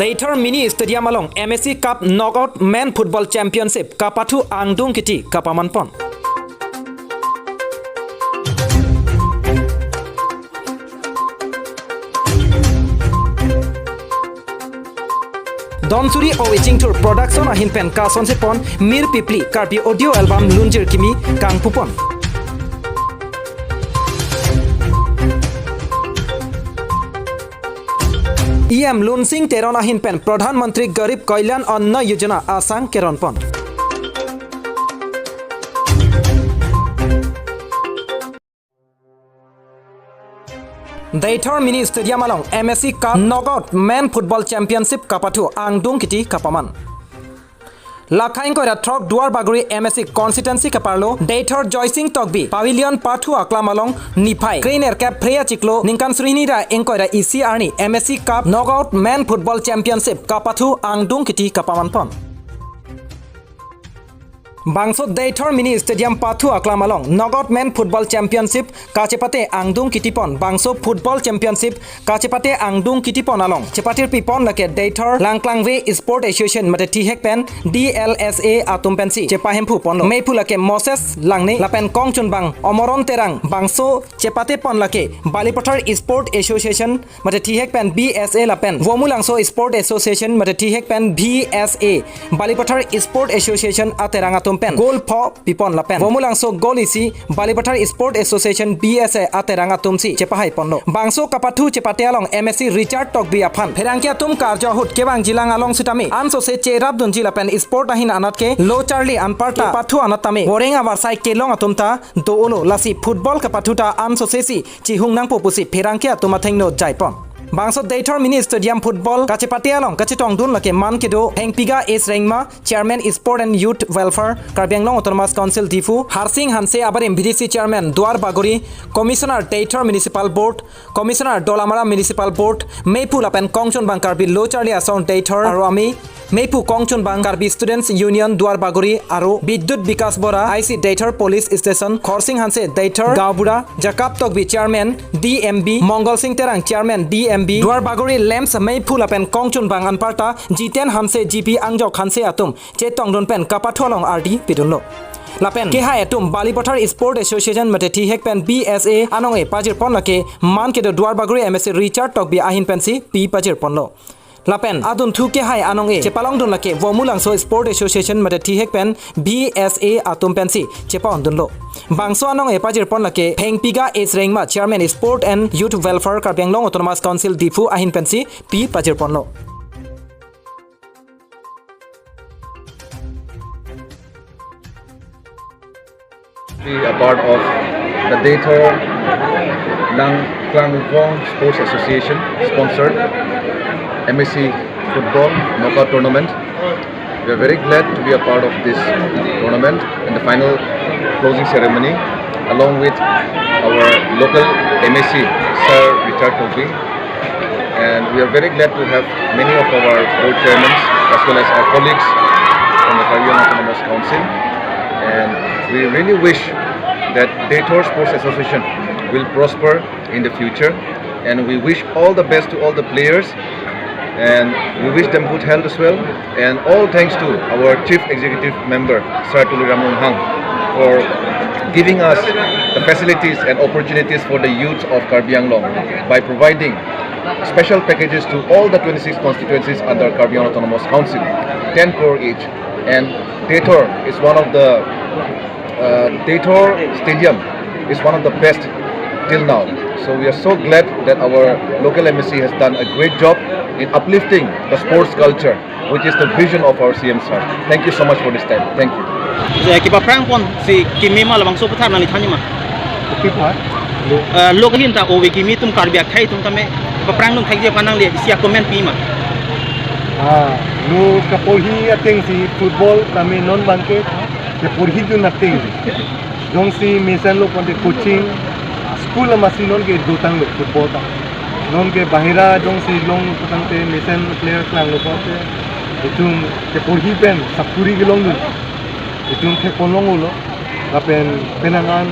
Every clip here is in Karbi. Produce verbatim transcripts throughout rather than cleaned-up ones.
Deithor Mini Stadium along M S C Cup Knockout Men Football Championship kapathu angdung kiti kapamanpon. Donsuri Ove Chingthur Production ahin pen kasonsepon Mir Pipli Karbi Audio Album Lunjir Kimi kangpupon. E M Lunsing Teron ahin pen Pradhan Mantri Garib Kalyan Anna Yojana asang keronpon. Deithor Mini Stadium along M S C Cup Knockout Men Football Championship kapathu angdung kiti kapaman. Lakha ingkoi ra throk Duar Bagori M S C constituency kaparlo Deithor Joysing Tokbi Pavilion pathu aklam along niphai kre-nerkep phre achiklo ningkan suri hini ra ingkoi ra isi arni M S C Cup Knockout Men Football Championship kapathu angdung kiti kapamanpon. Bangso Deithor Mini Stadium pathu aklam along Knockout Men Football Championship kachepate angdung kitipon, bangso Football Championship kachepate angdung kitipon along chepatirpipon lake Deithor Langklangve Sport Association mate thihek pen D L S A atum pensi chepahemphupon. Meiphu lake Moses Langne lapen kongchunbang Omoron Terang, bangso chepatepon lake Balipathar Sport Association mate thihek pen B S A lapen Vomulangso Sport Association mate thihek pen B S A, Balipathar Sport Association aterang atum pen goal pho pipon lapen Vomulangso goal isi, Balipathar Sport Association B S A aterang atum si chepahaiponlo. Bangso kapathu chepate along M S C Richard Tokbi aphan pherangke atum karjo ahut kevangjilang along sitame ansose cherapdunji lapen sport ahin anat ke lo charli anparta pathu anat tame voreng avarsai kelong atum ta do-olo, lasi football kapathu ta ansose si chihung nangpo pusi pherangke atum athengno jaipon. Bangso Deithor Mini Stadium football kachepate along kachetongdun lake man kedo Hengpiga H Rengma, Chairman Sport and Youth Welfare, Karbi Anglong Autonomous Council Diphu, Harsing Hanse abarim B D C Chairman Duar Bagori, Commissioner Deithor Municipal Board, Commissioner Dolamara Municipal Board, meiphu lapen kongchunbang Karbi Lo Charli Asong Deithor aro ami, meiphu kongchunbang Karbi Students Union Duar Bagori aro Bidyut Bikas Bora, I C Deithor Police Station, Khorsing Hanse Deithor Gaonbura, Jacob Tokbi Chairman D M B, Mongol Sing Terang Chairman D M B, Duar Bagori Lamps meiphu lapen kongchunbang anparta Jiten Hanse, G P Angjok Hanse atum chetongdun pen kapathu along ardi pidunlo. Lapen kehai atum Balipathar Sport Association mate thihek pen B S A anong-e pajirpon lake man kedo Duar Bagori M S C Richard Tokbi ahin pensi pi pajirponlo. Lapen adunthu kehai anong-e chepalongdun lake Vomulangso Sport Association mate thihek pen B S A atum pensi chepa-ondunlo. Bangso anong-e pajirpon lake Hengpiga H Rengma, Chairman Sport and Youth Welfare, Karbi Anglong Autonomous Council Diphu ahin pensi pi pajirponlo. Be a part of the Deithor Langklangve Sports Association sponsored M S C football knockout tournament. We are very glad to be a part of this tournament and the final closing ceremony along with our local M S C, Sir Richard Tokbi. And we are very glad to have many of our board chairmen as well as our colleagues from the Karbi Anglong Autonomous Council. And we really wish that Deithor Sports Association will prosper in the future. And we wish all the best to all the players. And we wish them good health as well. And all thanks to our Chief Executive Member, Sir Tuliram Ronghang, for giving us the facilities and opportunities for the youth of Karbi Anglong by providing special packages to all the twenty-six constituencies under Karbi Anglong Autonomous Council, ten crore each. And Deithor is one of the, uh, Deithor Stadium is one of the best till now. So we are so glad that our local M S C has done a great job in uplifting the sports culture, which is the vision of our C M sir. Thank you so much for this time. Thank you. Eh, kepaphrangpon si kimi ma labangso aputhak nangli than ma? Kopi pa? Eh, lo kahin ta ove kimi atum Karbi akhei atum tame kepaphrangdun thekji aphan nangli isi a-comment pi ma? Ah, lo kaporhi ateng si football tame non abangke kaporhidun ateng si. Jongsi mesenlo pulote coaching, school amatsi nonke dotanglo football ta. Nonke bahira jongsi long putangte mesen player klanglo pulote itum keporhi pen sakuri kelongdun itum thekponlonglo. Lapen penang an,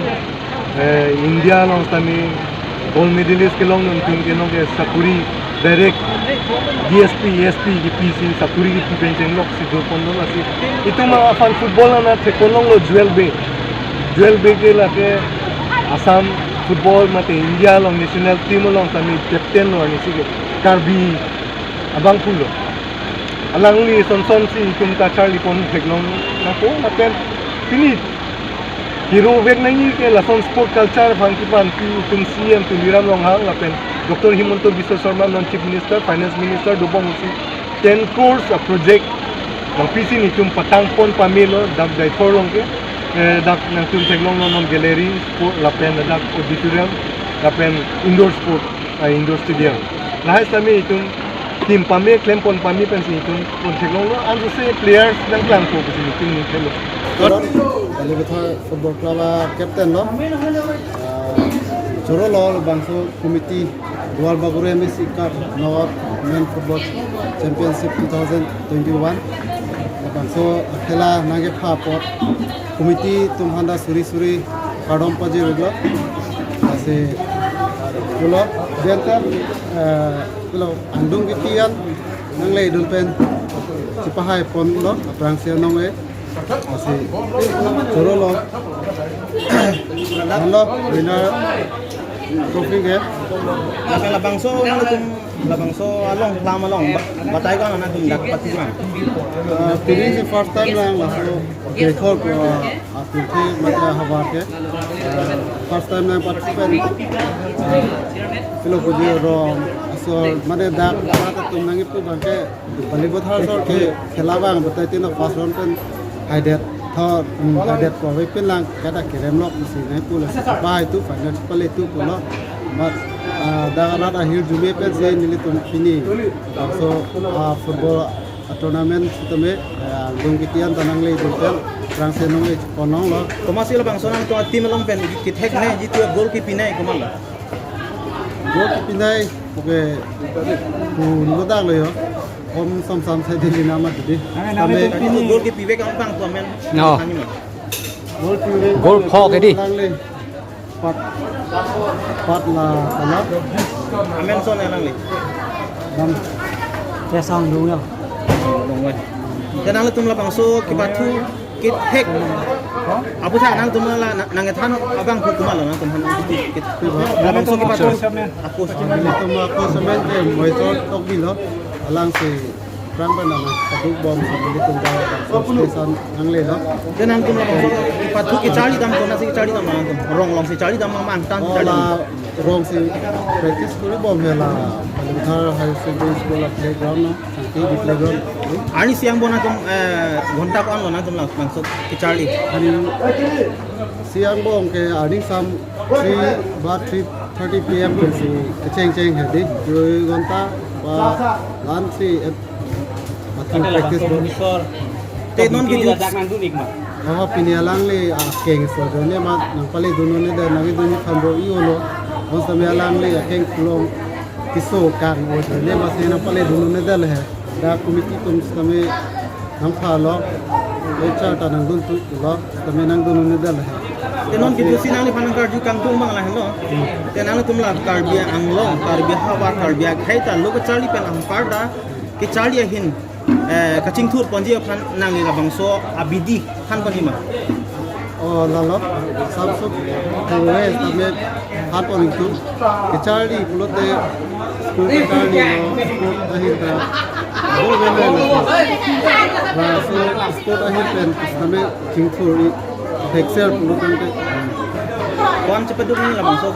eh, India along tame gold medalist kelongdun itum ke nonke sakuri direct D S P, A S P kipisi, sakuri kipi pen chenglok si do pon do lasi. Itum aphan football ana thekon longlo Joel Bey. Joel Bey ke lake Assam football mate India along national team along tame captain lo arnisi ke Karbi abangphu lo. Alangli son son si itum ta charli pon theklong nangpo lapen pini hero vek nangji ke lason sport culture aphan kepanpi itum C M Tuliram Ronghang lapen Doctor Himanta Biswa Sarma non Chief Minister, Finance Minister dobom si ten crores a project nangpisi nelitum patang pon pamelo dak Deithor along ke, eh, dak nangtum theklonglo non gallery, sport lapen dak auditorium lapen indoor sport, ah, indoor stadium. Lahai sitame itum team pame klem pon pame pensi itum pon theklonglo, anso se players nangklangpo pusi itum ning thelo. Balibethar Football Club a captain lo. Ah, choro lo labangso committee Duarbagori M A C Cup Knockout Men Football Championship two thousand twenty-one. Labangso akhela nangkepha apot committee atum aphanta suri suri kardom pajirlo. Lasi pulo jenta, eh, pulo angdung kitian nangle idul pen chipahai ponlo aphrangsi anong e. Lasi choro lo. Ano winner trophy ke. Lapen labangso nangtum labangso along lam along ba-, batai ko nangtum dak pati ko. Ah, pini si first time lang laso Deithor ko, ah, apirthe mate havar ke. Ah, first time nang participant. Ah, pilo puji rong asor mate dak mate atum nangkipu abang ke Balibethar asor ke khela abang batai tino first round pen haidet thor, hmm, haidet ko ve pen lang kada kerem lok si nangpu lasi bai tu final pale tu pulo. Mat, ah, dak rat ahirjume pensi nelitum pini labangso, ah, football a tournament sitame, eh, angdung kitian ta nangle idul pen aphrangsi anong e chepon longlo. Komatsi labangso nangtum a team along pen kithek ne jitu goal kipinai komatlo? Goal kipinai, okay, pu nulo dak lo yo. Om som sam sai dili nama dili. Nang, nang, tame nang, nang, goal kipi vek ang pang tu amen. No. Ani ma. Goal kipi vek goal pho ke di. Nangle. Pat, pat la, la. Amen son alangli. Dam. Ya sang dong ya. Dong wai. Te nangtum labangso kipathu kithek. Apotha nangtum la nang, nangthan abangphu komatlo nangtum han kit. Labangso kipathu. Ako. Nelitum ako semen ke moitor tok bilo. Alangsi aphrang pen nang kaduk bom si nelitum ta so station nanglelo. Te nangtum labangso kipathu kecharli dam konatsi kecharli dam nangtum? Rong alongsi charli dam mang tang. Oh, charli la dam. Rong si practice kori bom he la Balibethar Higher Secondary School a playground no, Sangti di playground. Arnisi angbong nangtum, eh, ghonta ko-an lo nangtum labangso kecharli? Arnisi angbong ke arni sam three ba three thirty P M si kecheng cheng hedi. Dui ghonta ba lan si et Atu practice bo. Te non kejut. Oh, pini alangli akeng so jone ma nangpale dun un-e det, nangkedun than bo i-olo. Bonsitame alangli akeng pulong keso kang o jone ma si nangpale dun un-e det le he. Dak committee atum sitame nangphalo. Echar ta nangdun tu lo, sitame nangdun un-e det le he. Te non kejut si nangliphan nangkarju kangtung abang lahenlo. Hmm. Te nangtum la Karbi Anglong, Karbi havar, Karbi akhei ta lo kacharli pen anparta kecharli ahin, eh, kachingthur ponji aphan nangli labangso abidi than ponji ma? Oh, lalo, samsuk kongres tame than pon ingtung. Kecharli pulote school kecharli lo, sport ahin ta. Bol bel lo. Laso sport ahin pen tame chingthur i thekser pulo tangte. Ko-an chepaduk nangli labangso?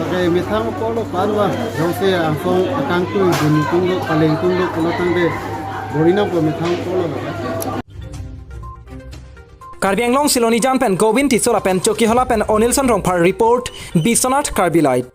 Lake methang apotlo pan va, jongsi angsong akangtui dun ingtung lo, paleng ingtung lo pulo tangte, bor-i nangpo methang apotlo lake. Karbi Anglong Silonijan pen Govind Tisso lapen Chokihola pen Onilson Rongphar report, Biswanath Karbi Live.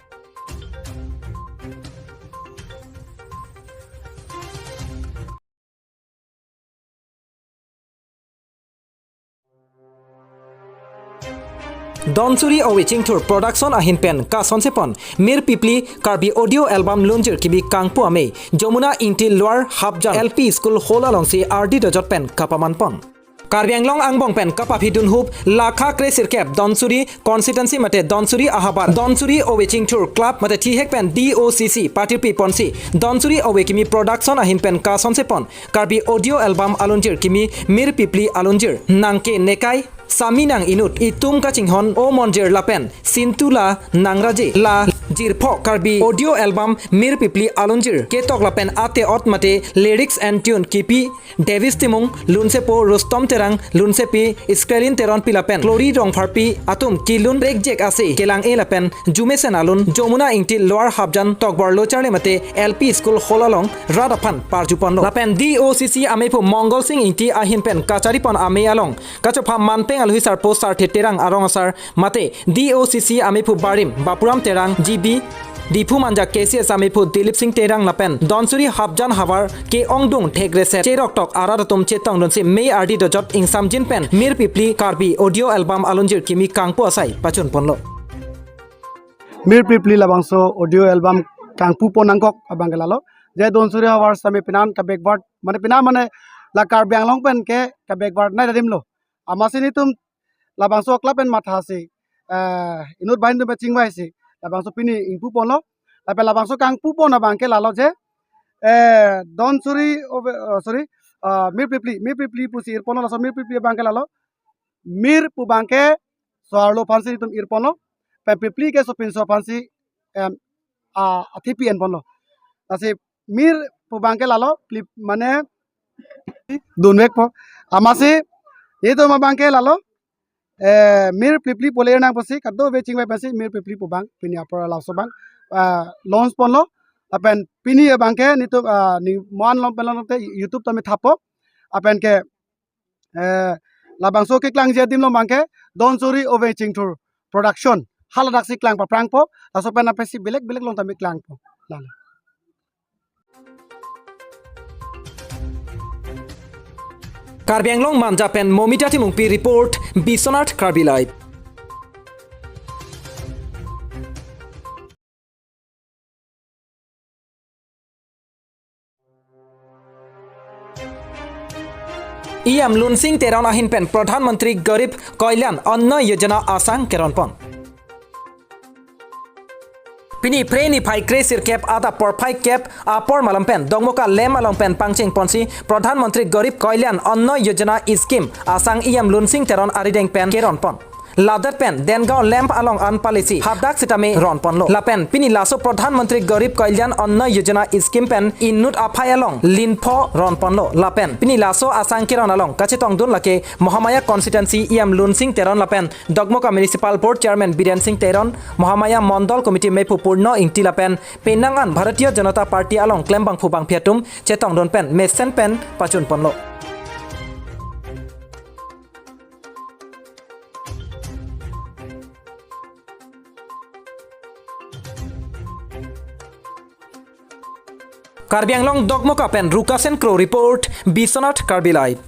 Donsuri Ove Chingthur Production ahin pen kasonsi pon Mir Pipli Karbi Audio Album lunjir kimi kangpu amei Jomuna Ingti Lower Hapjan L P School Hall alongsi ardi dojot pen kapaman pon. Karbi Anglong angbong pen kapaphidun hup lakha kresirkep Donsuri constituency mate Donsuri ahavar Donsuri Ove Chingthur Club mate thihek pen D O C C patirpi ponsi Donsuri Ove Kimi Production ahin pen kasonse pon Karbi audio album alunjir kimi Mir Pipli alunjir nangke nekai Sami nang inut itum kachinghon O Monjir lapen Sintula Nangraje la jirpho Karbi audio album Mir Pipli alunjir ketok lapen ate ot mate lyrics and tune kipi Davis Timung, Lunsepo Rustom Terang, Lunsepi Iskrelin Teronpi lapen Glory Rongpharpi atum kilun prekjek ase kelang-e lapen jumesen alun Jomuna Ingti Lower Hapjan Tokbor Locharli mate L P School hall along rat aphan parju ponlo. Lapen D O C C amephu Mongol Sing Ingti ahin pen kachari pon amei along kachopha manpeng alhui sarpo Sarthe Terang arong asar mate D O C C amephu barim Bapuram Terang G B, Diphu Manja K C S amephu Dilip Sing Terang lapen Donsuri Hapjan havar ke-ongdung thekreset cherok tok arat atum chetongdunsi mei ardi dojot ingsamjin pen Mir Pipli Karbi audio album alunjir kimi kangpu asai pachun ponlo. Mir Pipli labangso audio album kangpu pon nangkok abang ke lalo. Je Donsuri havar sami pinan ka backward, mane pinan mane la Karbi Anglong pen ke ka backward nai dadim lo. Amatsi nitum labangso club pen mathasi, eh, inut bahin tum chingvaisi labangso pini ingpu ponlo. Lapen labangso kangpu pon abang ke lalo je, eh, Donsuri Ove, oh, sorry, ah, Mir Pipli, Mir Pipli pusi ir ponlo, laso Mir Pipli abang ke lalo. Mir pu abang ke so-arlo aphansi nitum ir ponlo. Pen Pipli ke sopinso aphansi, em, a, athipi en ponlo. Lasi Mir pu abang ke lalo, plip mane dunvekpo. Amatsi, itum abang ke lalo, eh, Mir Pipli pu le nang pusi, kadokave chingvai pensi, Mir Pipli pu abang, pini apor laso abang, ah, launch ponlo. Lapen pini abang ke, nitum, ah, ni mo-an lom pen lom te, YouTube tame thapo. Lapen ke, eh, labangso keklangji adim along abang ke, Donsuri Ove Chingthur Production. Haladaksi klang paprangpo, laso pen apesi belek belek along tame klangpo. Lalo. Karbi Anglong Manja pen Momita Timungpi report, Biswanath Karbi Live. E M Lunsing Teron ahin pen Pradhan Mantri Garib Kalyan Anna Yojana asang keron pon. Pini Phre niphai kresirkep adap porphai kep apor malom pen Dongmoka LAMP along pen pangcheng ponsi Pradhan Mantri Garib Kalyan Anna Yojana scheme asang E M Lunsing Teron arideng pen keron pon. Ladak pen Dengaon LAMP along an palisi hadak sitame ron ponlo. Lapen pini laso Pradhan Mantri Garib Kalyan Anna Yojana scheme pen inut aphai along linpho ron ponlo. Lapen pini laso asang keron along kachetongdun lake Mahamaya Constituency E M Lunsing Teron lapen Dongmoka Municipal Board Chairman Biren Sing Teron, Mahamaya Mondol Committee mephu Purno Ingti lapen penang an Bharatiya Janata Party along klembangphu bangphi atum chetongdun pen mesen pen pachun ponlo. Karbi Anglong Dongmoka pen Rukasen Kro report, Biswanath Karbi Live.